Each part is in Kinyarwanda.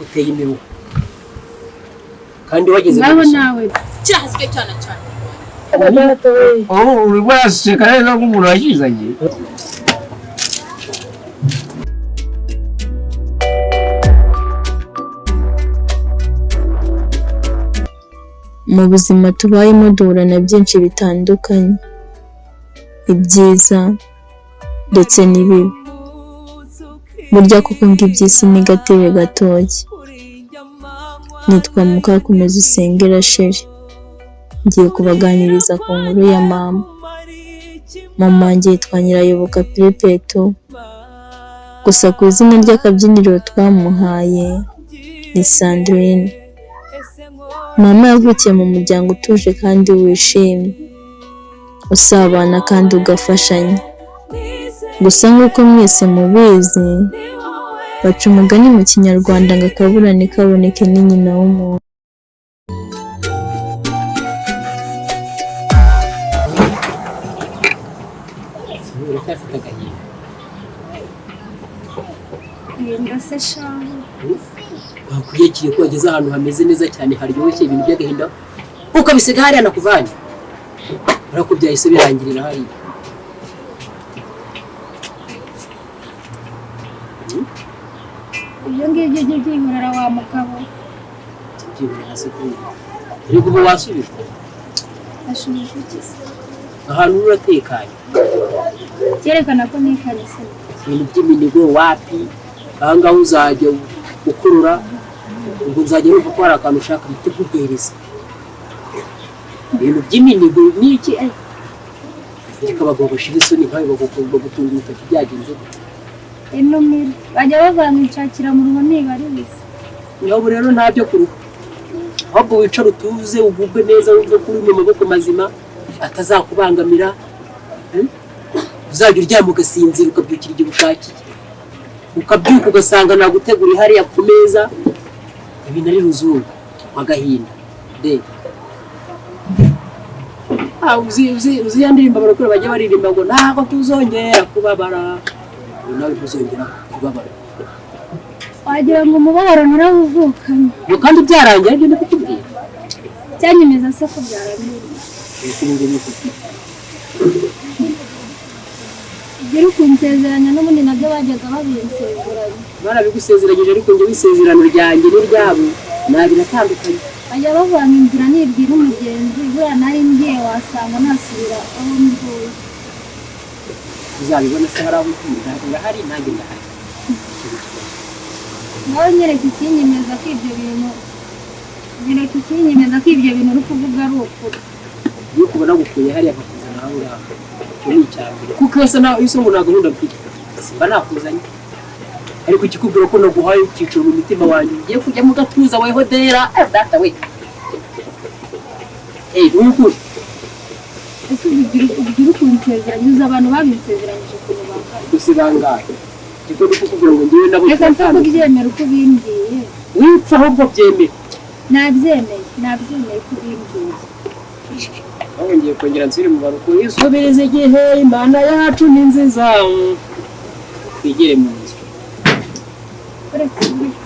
Uteye imiruho kandi wageze mu Ngaho bisomo. nawe. Kiriya si cyo cyana cyane. Ubu urimo uraseka neza nk'umuntu wakizanye. Mu buzima tubayemo duhura na byinshi bitandukanye, ibyiza ndetse n'ibibi. Burya koko ngo iby'isi ni gatebe gatoki. Nitwa Mukakomeza Usenge Rachel, ngiye kubaganiriza ku nkuru ya mama. Mama wanjye yitwa Nyirayoboka Perepetue, gusa ku izina ry'akabyiniriro twamuhaye ni Sandrine. Mama yavukiye mu muryango utuje kandi wishimye, usabana kandi ugafashanya. Gusa nk'uko mwese mubizi, baca umugani mu Kinyarwanda ngo akabura ntikaboneke ni nyina w'umuntu. Uracyafite agahinda? Genda se shahu. Wakwiyakiriye ko wageze ahantu hameze neza cyane haryoshye, ibintu by'agahinda ukabisiga hariya nakuvanye, urabona ko byahise birangirira hariya. Ibyo ngibyo ujye ubyihorera wa mugabo. Byihorera se kubera ariko ubu wasubijwe? Ashubije iki se? Ahantu uri uratekanye. Cyerekana ko ntekanye se? Ibintu by'iminigo wapi, aha ngaha uzajya ukurura ubwo nzajya numva ko hari akantu ushaka mpite nkuhereza. Ibintu by'iminigo ni iki? Ariko abagabo bashira isoni nkawe bagutunga urutoki byagenze gute? Inumira bajya bavanga inshakira mu rugo nibarize. Ubu rero nta byo kuruha, ahubwo wicare utuze ugubwe neza, wumve ko uri mu maboko mazima atazakubangamira. Uzajya uryama ugasinzira, ukabyukira igihe ushakiye, ukabyuka ugasanga naguteguriye hariya ku meza ibintu ari ruzungu agahinda de. Uzi ya ndirimbo abarokore bajya baririmba ngo ntabwo tuzongera kubabara? Ubu nawe ntuzongera kubabara. Wagira ngo umubabaro narawuvukanye. Ngo kandi byarangiye, aribyo ndi kukubwira. Cyanyemeza se ko byarangiye? Nuko ubu ngubu ufite. Ibyo uri kunsezeranya n'ubundi nabyo bajyaga babinsezeranya. Barabigusezeranyije, ariko njyewe isezerano ryanjye n'iryabo ntabiratandukanye. Bajya bavanga inzira nibwira umugenzi, buriya nari ngiye wasanga nasubira aho mvuye. Uzabibona se hari aho ugiye? Ntabwo urahari, nanjye ndahari. Nawe nyereka ikinyemeza ko ibyo bintu, nyereka ikinyemeza ko ibyo bintu uri kuvuga ari ukuri. Iyo ukubona gukuye hariya bakuzana aha ngaha, icyo ni icya mbere, kuko iyo asa naho iyo ngo nta gahunda mfite simba nakuzanye, ariko ikikubwira ko naguhaye icyiciro mu mutima wanjye ugiye kujya mu gatuza weho dera data we, ni ukuri. Ese ubwo uri kunsezeranya, uzi abantu babinsezeranyije ukuntu bangana? Gusa bangahe? Ikigo ni kukubwira ngo njyewe nabo Reka mpfe turatandukanye. kubyemera uko ubimbwiye. Wipfa, ahubwo byemere. Nabyemeye, nabyemeye ko ubimbwiye. Ahubwo ngiye kongera nsubire mu baruko isubirize igihe. Imana yacu ni nziza, twigire mu nzu. Uretse uretse.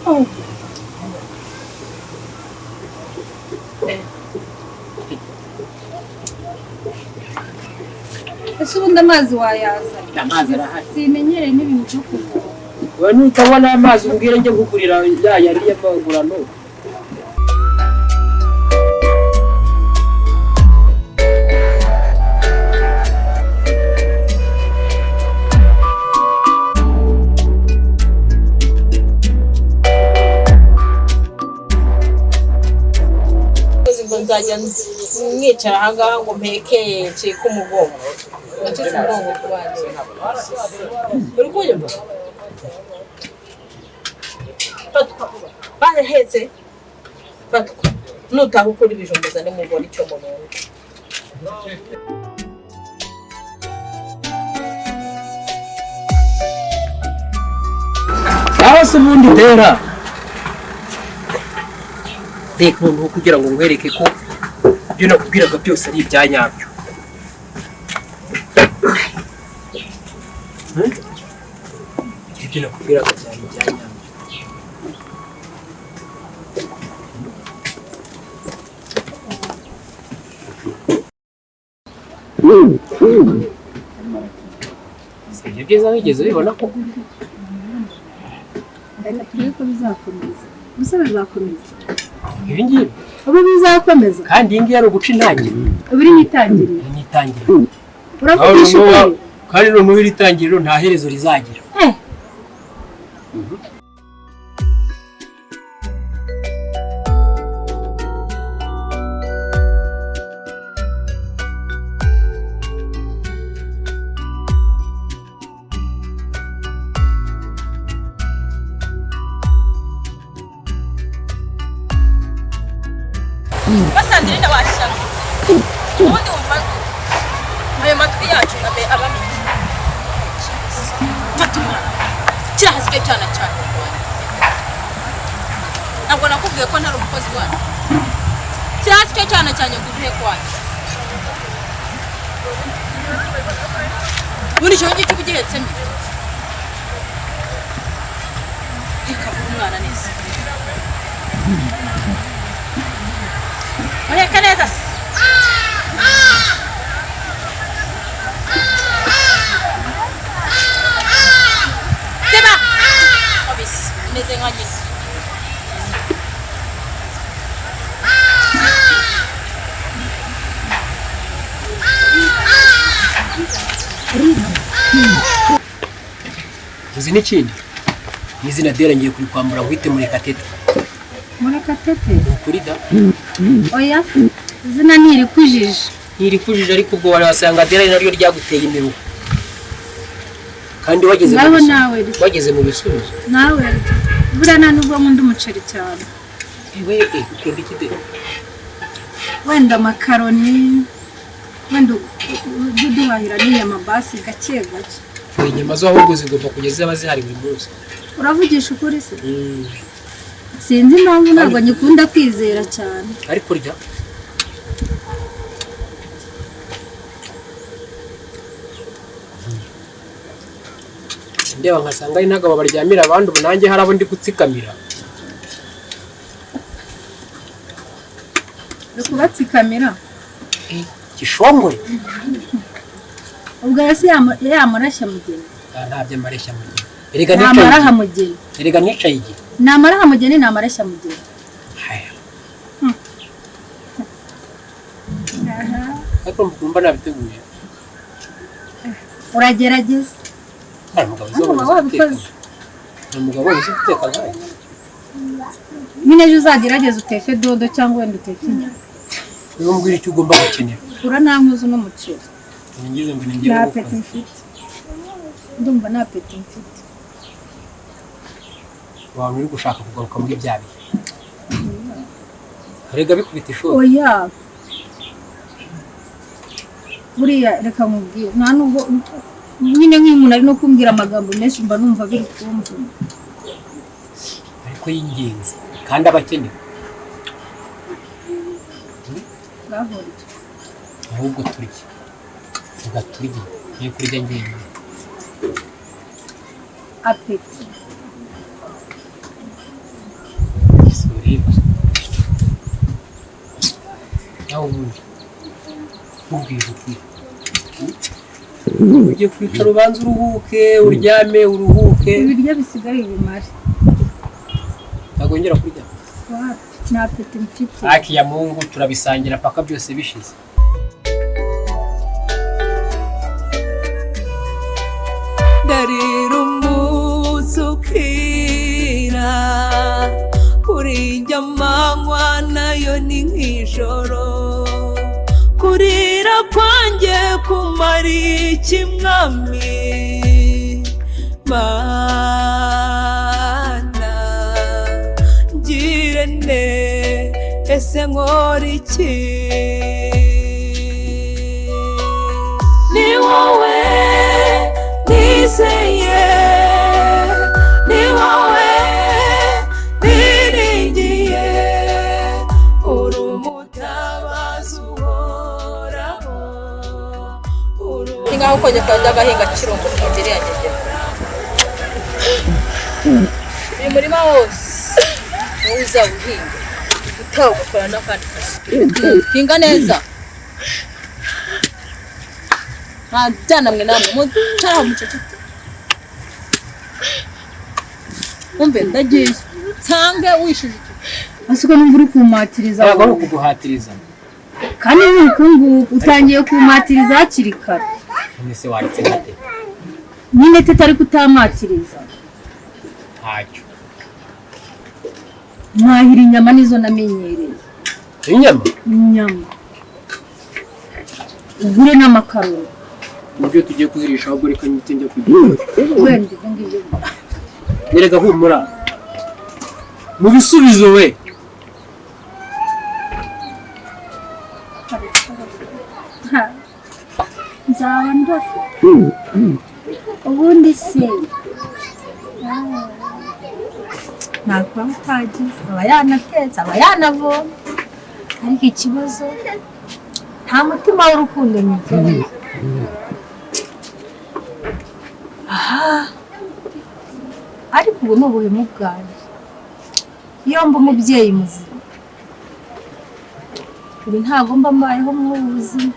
Oh. Ese ubundi amazi wayazanye? Amazi arahari. Simenyereye n'ibintu byo kuvoma. Wowe nutabona amazi umbwire njye nkugurira ya yandi y'amagurano. Ngo nzajya mwicara aha ngaha ngo mpeke ncike umugongo, nacitse umugongo ku bandi, uri kunyumva? Fatwa barahetse, fatwa nutaha ukora ibijumba uzane mubona icyo murunga. Aho se ubundi dera reka noneho kugira ngo nkwereke ko ibyo nakubwiraga byose ari ibya nyabyo. Ibyo nakubwiraga byari ibya nyabyo. Si ibyo byiza wigeze ubibona koko? Reka turebe ko bizakomeza. Gusa bizakomeza. Ibi ngibi Ubu bizakomeza. kandi iyi ngiyi ari uguca intangiriro. Ubu iri n'itangiriro. Iyi ni itangiriro. Uravugisha ukuri. Kandi noneho iri tangiriro nta herezo rizagira. Eh. Basandirine bashyaka ubundi wumva ayo matwi yacu abe abamenye. Fata umwana kiriya hasi icyo cyana cyane. Ntabwo nakubwiye ko ntari umukozi wanyu. Kiriya hasi icyo cyana cyane kuzuye kwanyu. Ubundi icyo ngicyo uba ugihetsemo. Reka vuba umwana neza. Muheka neza se. Seba! Obisi, imeze nka nyina. Uzi n'ikindi? N'izina Dera ngiye kurikwambura wite Murekatete. Murekatete. Ni ukuri da. Oya. Izina ntirikujije. Ntirikujije ariko ubwo wasanga Dera ari naryo ryaguteye imiruho. Kandi wageze mu Ngaho bisubizo. nawe. Wageze mu bisubizo. Nawe. Buriya nta nubwo nkunda umuceri cyane. Ewe ukunda iki de? Wenda amakaroni. Wenda ujye uduhahira n'inyama basi gake gake. Inyama zo ahubwo zigomba kujya ziba zihari buri munsi. Uravugisha ukuri se? Sinzi impamvu ntabwo nyikunda kwizera cyane. Ariko rya ndeba nkasanga ari n'agabo baryamira abandi, ubu nanjye hari abo ndi gutsikamira. Uri kubatsikamira? Gishongore. Ubwo ese yamurashya mugeni? Nta by'amareshya mugeni. Erega nicaye. Namaraha mugeni. Erega nicaye igihe. Namaraha mugeni, namareshya mugeni. Haya. Ariko mba nabiteguye. Uragerageza. Hari umugabo uzi guteka. Hari umugabo uzi guteka nkawe. Nyine ejo uzagerageza uteke dodo cyangwa wenda uteke inyama. Niba umbwira icyo ugomba gukenera. Ura nta nkuzu n'umuceri. Ngize ngo ninjye Nta peti mfite. Ndumva nta peti mfite. Waba uri gushaka kugaruka muri bya bihe. Erega bikubita ishoti. Oya. Buriya reka nkubwire nta nubwo nyine nk'iyo umuntu ari no kumbwira amagambo menshi mba numva biri kumvuna. Ariko y'ingenzi kandi aba akenewe. Bwahorye. Ahubwo turye. Vuga turye. Ngiye kurya njyenyine. Apeti. Ureba. Nawe ubundi nkubwije ukuri. Ugiye kwicara ubanza uruhuke, uryame uruhuke. Ibiryo bisigaye bimare. Ntabwo wongera kurya. Nta peti mfite. Haki ya Mungu turabisangira paka byose bishize. Ndarira umunsi ukira, kuri njye amanywa nayo ni nk'ijoro. Kurira kwanjye kumara iki mwami Mana, ngire nte ese nkora iki? Ni wowe nizeye, ni wowe niringiye, uri umutabazi uhoraho. Ngaho Nk'uko nyoko yajyaga ahinga kirungo imbere ya nyegera. Uyu murima wose wowe uzawuhinga utaha ugakora n'akandi kazi. Hinga neza. Nta byana mwe namwe mucaraho muceceke. Umve ndagiye nsange wishije. Ese ko numva uri kumatiriza? Ntabwo ari ukuguhatiriza. Kandi n'ubukungu utangiye kumatiriza hakiri kare. None se waretse gute? Nyine tutari kutamatiriza. Ntacyo. Mwahira inyama nizo namenyereye. Inyama? Inyama. Ugure n'amakaroni. Nibyo tugiye kuzirisha ahubwo reka nyite njya kugira. Wenda ibyo ngibyo. Nerega humura. Mu bisubizo we. Nzaba ndose. Ubundi se ntakuba utagize aba yanatetse aba yanavoma, ariko ikibazo nta mutima w'urukundo nyigira. Aha, ariko ubu ni ubuhemu bwanjye. Iyo mba umubyeyi muzima ubu ntabwo mba mbayeho muri ubu buzima.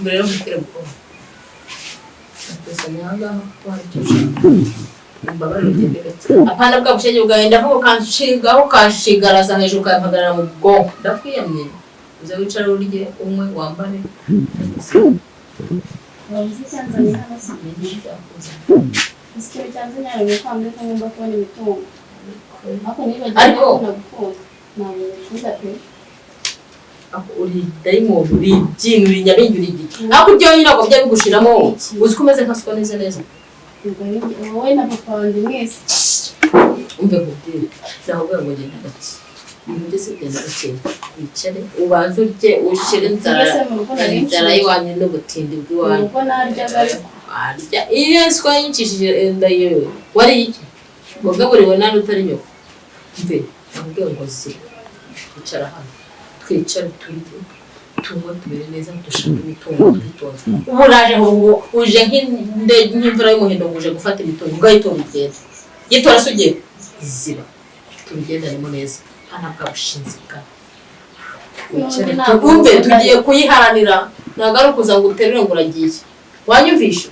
Rero mubwire mukobwa nakuzanye aha ngaha kuko hari icyo ushaka. Umbabarire ugende gake. Apana bwa bushenge bwawe ndavuga ukanshingaho ukanshigaraza hejuru ukampagarara mu bwonko. Ndakwiyamye. Uze wicare urye unywe wambare. Wabuze icyanzanye hano se? Ikintu cyanzanye hano ni uko wambwiye ko ngomba kubona imitungo. Ariko nibagiwe ko nagukunda. Ntabwo ngukunda pe. Uri dayimoni, uri ibyintu, uri nyabingi, uri igiki. Ariko ibyo nyine ntabwo bijya bigushiramo. Uzi ko umeze nka siko neza neza. Wowe na papa wanjye mwese. Umve nkubwire. Nakubwira ngo genda gake. Ibintu byose bigenda gake. Wicare, ubanze urye, ushire inzara. Inzara y'iwanyu n'ubutindi bw'iwanyu. Ubwo naryaga ariko. Arya. Iyo siko yincishije inda yewe. Wariye iki? Wagaburiwe nani utari nyoko? Umve, nakubwira ngo zira. Icara hano. Twicare turye, tunywe tumere neza, dushake imitungo twitonze. Ubu uraje ngo uje nk'imvura y'umuhindo ngo uje gufata imitungo, ugayitora ugenda. Yitora se ugiye? Izira. Tubigendanemo neza. Hano bwa bushinzi bwawe. Wicare umve tugiye kuyiharanira. Ntabwo ari ukuza ngo uterure ngo uragiye. Wanyumvishe?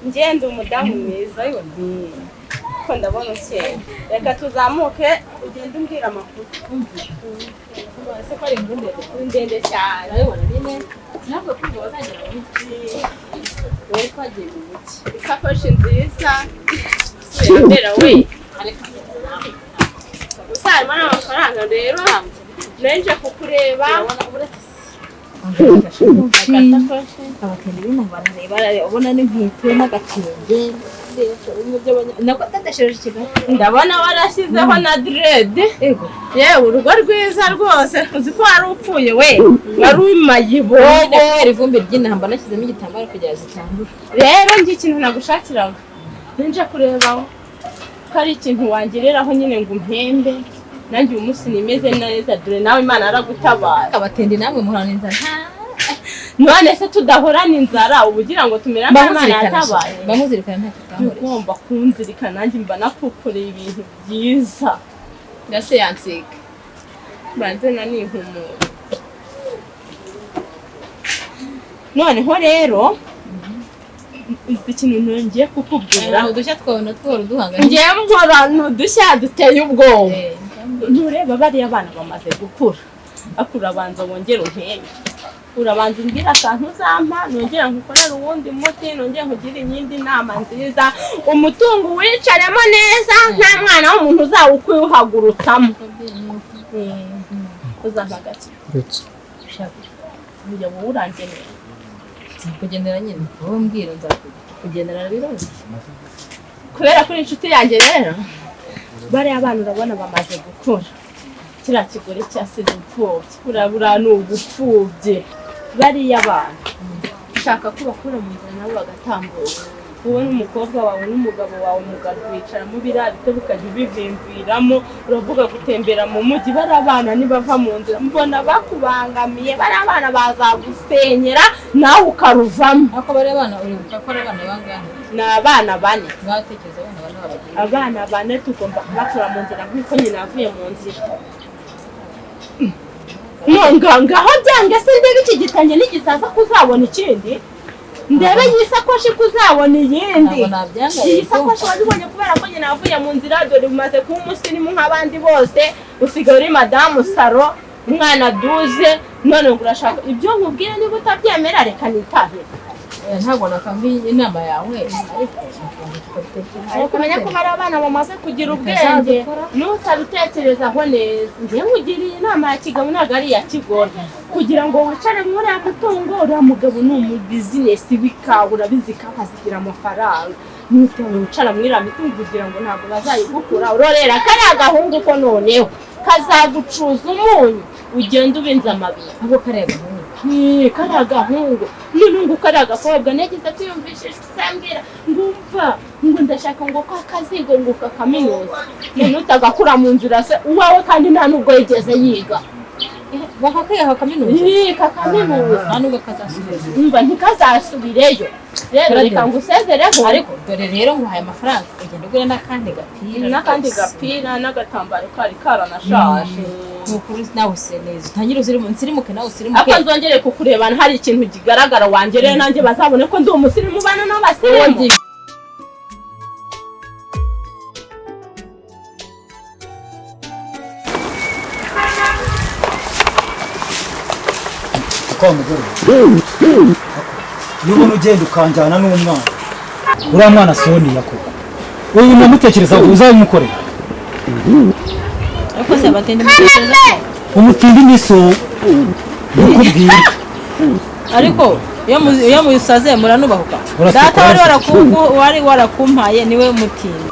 Ngende umudamu mwiza ko ndabona ukeye. Reka tuzamuke ugende umbwira amakuru. Ese ko ari inkuru ndende cyane. Ntabwo kumva bazagera mu mujyi. Wowe twagiye mu mujyi. Isakoshi nziza. Irambera we. Gusa harimo n'amafaranga rero nenje kukureba. Agasakoshi. Abatindi bino barareba ubona n'inkweto n'agatenge nako dadasheje Kigali. Ndabona warashyizeho na direde. Yego. Yewe, urugo rwiza rwose, uzi ko wari upfuye we, wari umayibobo. Kubera ivumbi ry'intamba nashyizemo igitambaro kugira zitandura. Rero njye ikintu nagushakiraga, ninje kureba ko ari ikintu wangiriraho nyine ngo umpembe nanjye uyu munsi nimeze neza, dore nawe Imana yaragutabara. Abatindi namwe muhorana inzara. None se tudahorana inzara uba ugira ngo tumere nk'Imana yatabaye? Bamuzirikana ntacyo utankoreye. Ugomba kunzirikana, nanjye mba nakukoreye ibintu byiza. Ndase yansiga mbanze nanihumura. Noneho rero uzi ikintu ngiye kukubwira? Udushya twawe natwo uduhanganye. Ngiye nkora udushya duteye ubwoba. Ntureba bariya bana bamaze gukura, ariko urabanza wongere umpembe, urabanza umbwire akantu uzampa, nongera nkukorere uwundi muti, nongere nkugire iyindi nama nziza, umutungo uwicaremo neza, nta mwana w'umuntu uzawukwuhagurutsamo. Uzampa gake burya wowe urangenera. Nzakugendera nyine, wowe mbwira nzakugendera biroroshye. Kubera ko uri inshuti yanjye rero, bariya bana urabona bamaze gukura, kiriya kigore cyasize imfubyi, urabura ni ugupfubye. Bariya bana ushaka ko bakura mu nzira nabo bagatambuka, wowe n'umukobwa wawe n'umugabo wawe mukarwicaramo biriya bito bukajya ubivimviramo, uravuga gutembera mu mujyi. Bariya bana nibava mu nzira mbona bakubangamiye, bariya bana bazagusenyera nawe ukaruvamo. Ariko bariya bana uribuka ko ari abana bangahe? Ni abana bane. Mwatekereza abana bane babagira? Abana bane tugomba kubakura mu nzira nk'uko nyina yavuye mu nzira. Ngaho byange se ndebe iki gitenge n'igisaza kuzabona ikindi, ndebe iyi sakoshi kuzabona iyindi. Ntabwo nabyanga. Iyi sakoshi wabibonye kubera ko nyina yavuye mu nzira, dore umaze kuba umusirimu nk'abandi bose, usigaye uri madamu saro, umwana duze, none ngo urashaka ibyo nkubwire, niba utabyemera reka nitahire. Ntabwo nakanga inama yawe, ariko ariko umenya ko hari abana bamaze kugira ubwenge, nutabitekerezaho neza. Njye nkugiriye inama ya kigabo, ntabwo ari iya kigore, kugira ngo wicare muri uriya mutungo. Uriya mugabo ni umubizinesi w'ikawa, urabizi ikawa azigira amafaranga. Nuticara muri uriya mitungo kugira ngo ntabwo bazayigukura, urorera kariya gahungu ko noneho kazagucuza umunyu ugenda ubinza amabuye. Ahubwo kariya gahungu, kariya gahungu noneho ngo kariya gakobwa nagize tuyumvishije usambwira ngumva ngo ndashaka ngo kwa kazigo ngo kakaminuza, none utagakura mu nzira se uwawe kandi nta nubwo yigeze yiga. Bakakiha kaminuza? Kakaminuza. Nta nubwo kazasubireyo. Umva ntikazasubireyo. Rero reka ngusezereho. Ariko dore rero nguhaye amafaranga ugenda ugura n'akandi gapira. N'akandi gapira n'agatambaro kari karanashaje. Nukuri nawe use neza, utangire usirimuke nawe usirimuke. Ariko nzongere kukurebana hari ikintu kigaragara wanjye rero nanjye bazabone ko ndi umusirimu bana n'abasirimu. Kwa mugore niba ugenda ukanjyana n'umwana, uriya mwana Sonia koko uyu namutekereza uzabimukorera? Ariko se abatindi mutekereza umutindi niso ndikubwira. Ariko iyo musaze muranubahuka. Data wari warakumpaye niwe mutindi.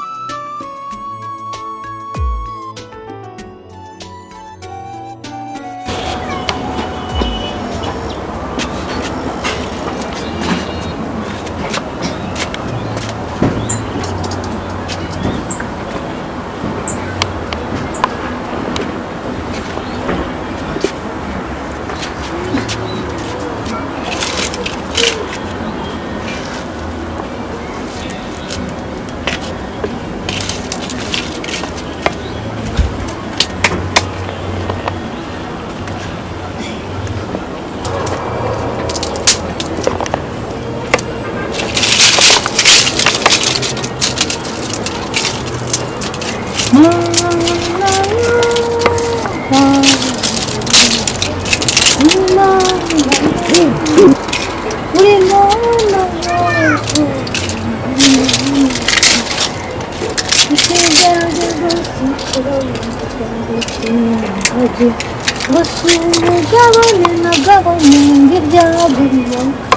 Gusumugabane nagabane ng'ibyago biyoka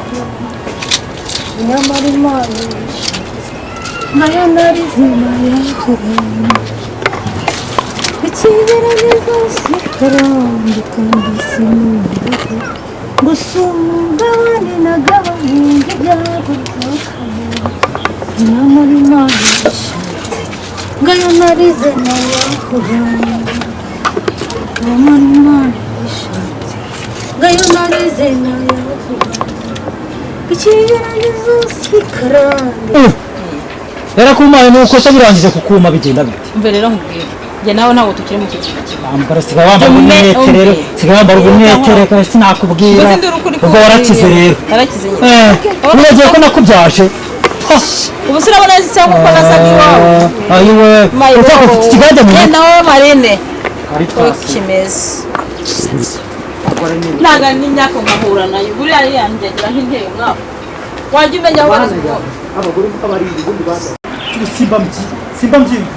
nyamara Imana nayo narize nayahorana ikigerageza sikarande kandi sinumvaho gusumugabane nagabane ng'ibyago biyoka nyamara Imana ngayo narize nayahorana nyamara Imana ishatse ngayo narize nayahorana ikigerageza sikarande. Yarakumaye nuko se birangije kukuma bigenda bite? Umve rero nkubwire, njye nawe ntabwo tukiri mu kigero kimwe. Ambara siga wambara ubunete rero, siga wambara ubunete reka sinakubwira. Ubwo warakize rero. Narakize nyine. Uragiye ko nakubyaje. Ubu se urabona cyangwa uko nasaga iwawe? Ayiwe, utaka ufite ikiganza mu ntoki. Nawe Marine. Kimeze. Ntaga n'imyaka nkahura nayo. Buriya yanjye agira nk'inteye umwaka. Wajya umenya aho barizwa. Abagore uko bari ubundi baza. Simba mbyimbi.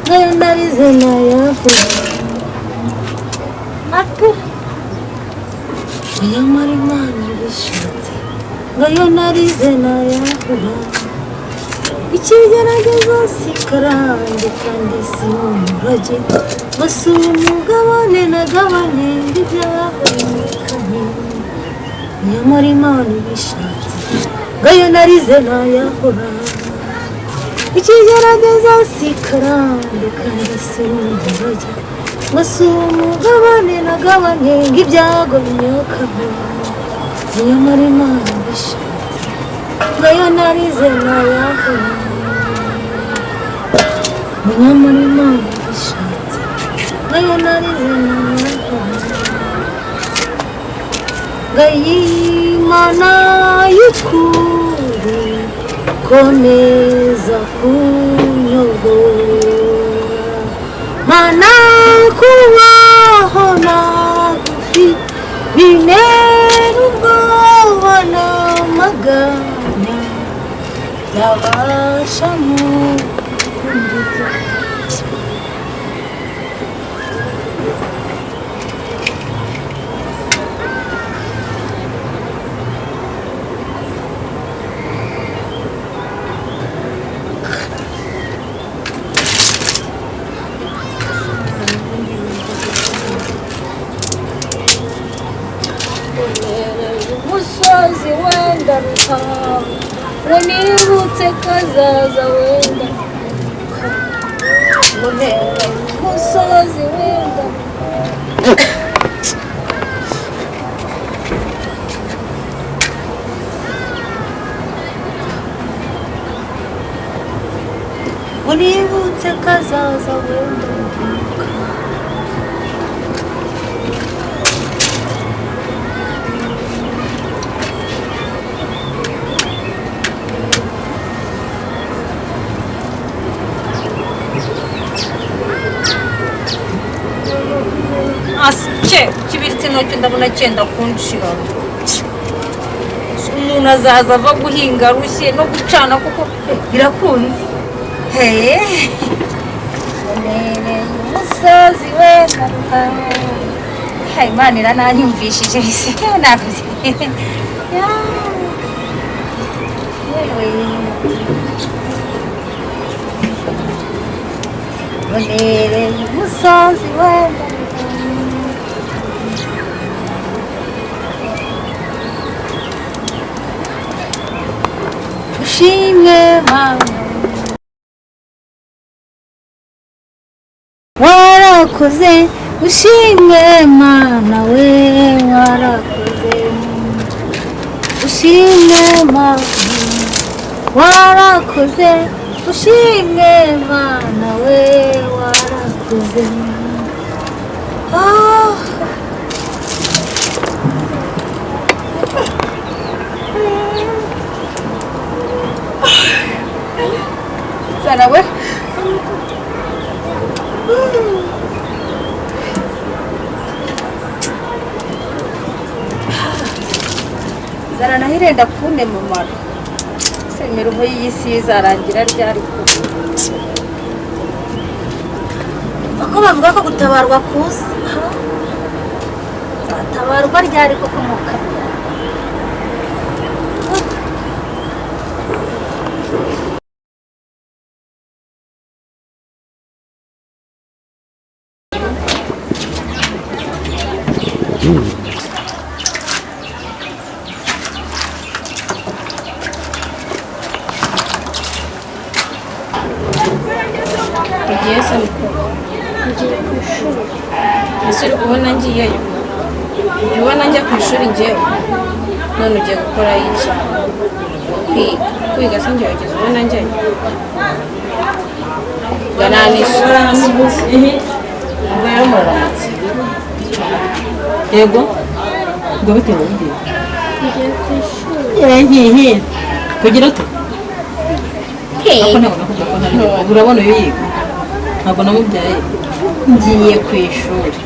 Ngayo narize nayahorana ati nyamara Imana ibishatse ngayo narize nayahorana ikigerageza sikarande kandi si umurage basumugabane nagabane ng'ibyahoranye nyamara Imana ibishatse ngayo narize nayahorana ikigerageza sikarande kandi si umurage basumugabane nagabane ng'ibyago binyokamo nyamara Imana ibishatse ngayo narize nayahorana nyamara Imana ibishatse ngayo narize nayahorana ngayimana y'ukuri komeza kunyobora mana kubaho nagufi bintera ubwoba n'amaganya byabasha mu kundiza. Umusozi wenda ruhawe ngo nibutse kazaza wenda ngo umusozi wenda ngo nibutse kazaza wenda. Asike kibiriti nacyo ndabona cyenda kunshira. Umuntu azaza ava guhinga arushye no gucana kuko birakunze. Umusozi wenda Imana irananyumvishije nakoze. Bonereye umusozi wenda ushimwe Mana warakoze, ushimwe Mana we warakoze, ushimwe Mana warakoze, ushimwe Mana we warakoze. Sana we Zara nahirenda kune mumaro. Se imiruho y'isi izarangira ryari ko? Ko bavuga ko gutabarwa kuza. Gutabarwa ryari koko mukamya. Ugiye se mukuru? Ngiye ku ishuri. Ese uri kubona ngiyeyo? Ujya ubona njya ku ishuri ngewe? None ugiye gukora iki? Kwiga. Kwiga se njyewe ugeze ubona njyayo? Gana n'ishuri. Yego ngo bitewe n'igihe. Ngiye ku ishuri. Kugira ute? Ako ntabwo nakubwira ko ntari ubu urabona uyu yiga ntabwo namubyaye ngiye ku ishuri.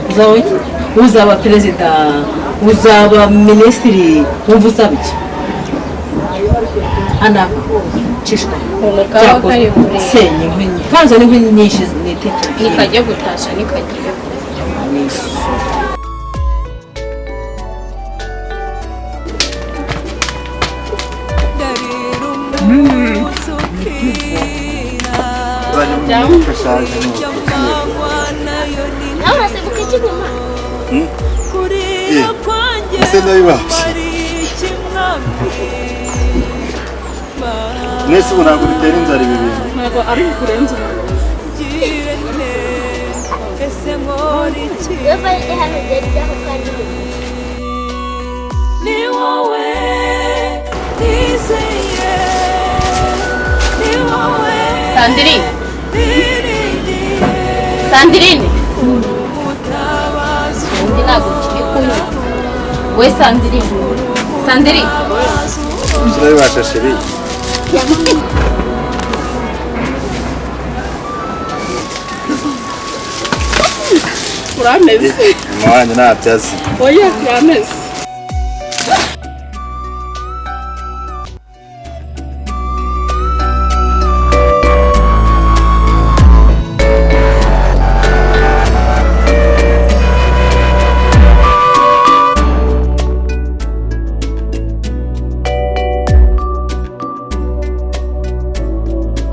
Uzaba iki? Uzaba perezida, uzaba minisitiri, wumva uzaba iki? Ana cishwa Kaba kari kure. Senya inkwi kwanza n'inkwi nyinshi nitekere Nikajya gutasha nikagire. Nawe urasimbuka ikiguma. Ese ndabibasha mwese ubu ntabwo bitera inzara ibi bintu. Ntabwo ari ukurenza Ni wowe nizeye, ni wowe Sandrine. Sandrine. Undi ntabwo kiri kumwe. We Sandrine. Sandrine. Ndabibasha chérie. Urameze. Mama wanyu ntabyo azi. Oya urameze.